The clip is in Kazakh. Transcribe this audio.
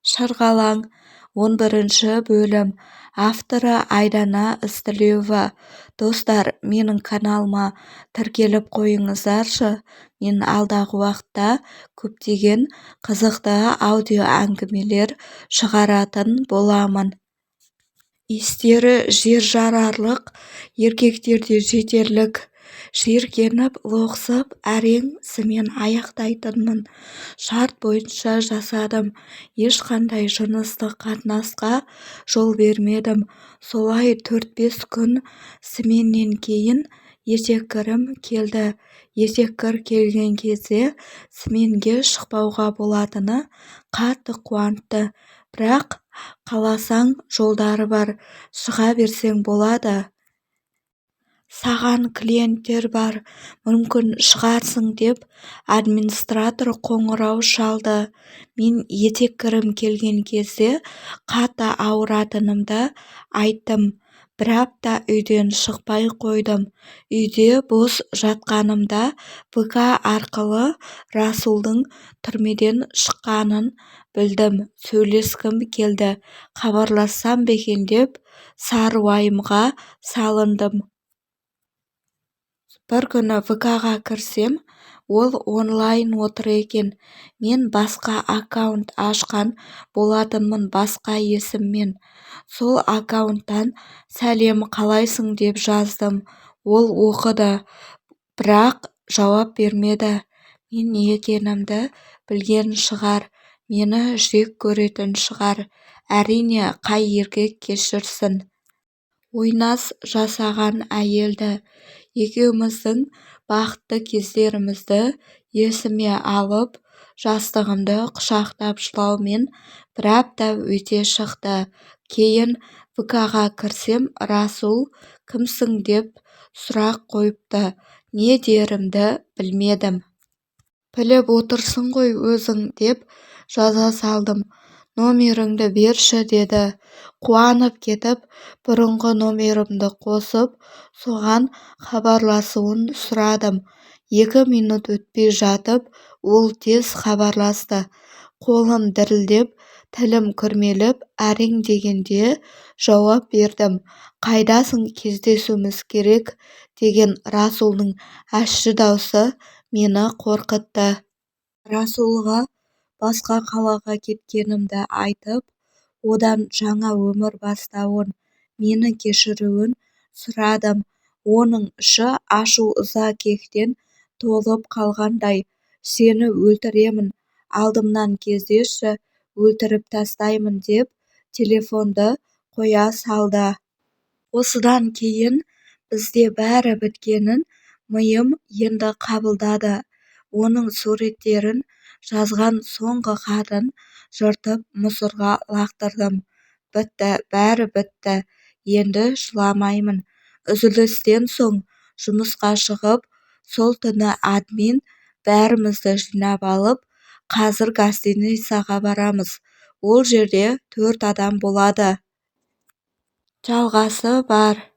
Шырғалаң 11-бөлім. Авторы Айдана Ізтілеуова. Достар, менің каналыма тіркеліп қойыңыздаршы. Мен алдағы уақытта көптеген қызықты аудио әңгімелер шығаратын боламын. Истері жер жарарлық еркектер де жетерлік. Жиіркеніп, лоқсып, әрең сімен аяқтайтынмын. Шарт бойынша жасадым. Ешқандай жыныстық қатынасқа жол бермедім. Солай 4-5 күн сіменнен кейін етеккірім келді. Етеккір келген кезде сіменге шықпауға болатыны қатты қуантты. Бірақ қаласаң жолдары бар, шыға берсең болады. Саған клиенттер бар, мүмкін шығарсың деп администратор қоңырау шалды. Мен етеккірім келген кезде қатты ауыратынымды айттым. Бір апта үйден шықпай қойдым. Үйде бос жатқанымда ВК арқылы Расулдың түрмеден шыққанын білдім. Сөйлескім келді. Хабарлассам ба екен деп сарыуайымға салындым. Бір күні ВК-ға кірсем, ол онлайн отыр екен. Мен басқа аккаунт ашқан болатынмын басқа есіммен. Сол аккаунттан сәлем қалайсың деп жаздым. Ол оқыды, бірақ жауап бермеді. Мен екенімді білген шығар, мені жек көретін шығар. Әрине, қай еркек кешірсін. Ойнас жасаған әйелді. Екеуміздің бақытты кездерімізді есіме алып, жастығымды құшақтап жылаумен бір апта өте шықты. Кейін ВК-ға кірсем, Расул кімсің деп сұрақ қойыпты. Не дерімді білмедім. Біліп отырсың ғой өзің деп жаза салдым. Номеріңді берші деді. Қуанып кетіп, бұрынғы номерімді қосып, соған хабарласуын сұрадым. 2 минут өтпей жатып ол тез хабарласты. Қолым дірілдеп, тілім күрмеліп, әрең дегенде жауап бердім. Қайдасың кездесуіміз керек деген Расулдың ащы даусы мені қорқытты. Расулға басқа қалаға кеткенімді айтып, одан жаңа өмір бастауын, мені кешіруін сұрадым. Оның іші ашу-ыза кектен толып қалғандай. Сені өлтіремін, алдымнан кездесші, өлтіріп тастаймын деп телефонды қоя салды. Осыдан кейін бізде бәрі біткенін миым енді қабылдады. Оның суреттерін, жазған соңғы хатын жыртып мусорға лақтырдым. Бітті, бәрі бітті, енді жыламаймын. Үзілістен соң жұмысқа шығып, сол түні админ бәрімізді жинап алып, қазір гостиницаға барамыз, ол жерде төрт адам болады. Жалғасы бар.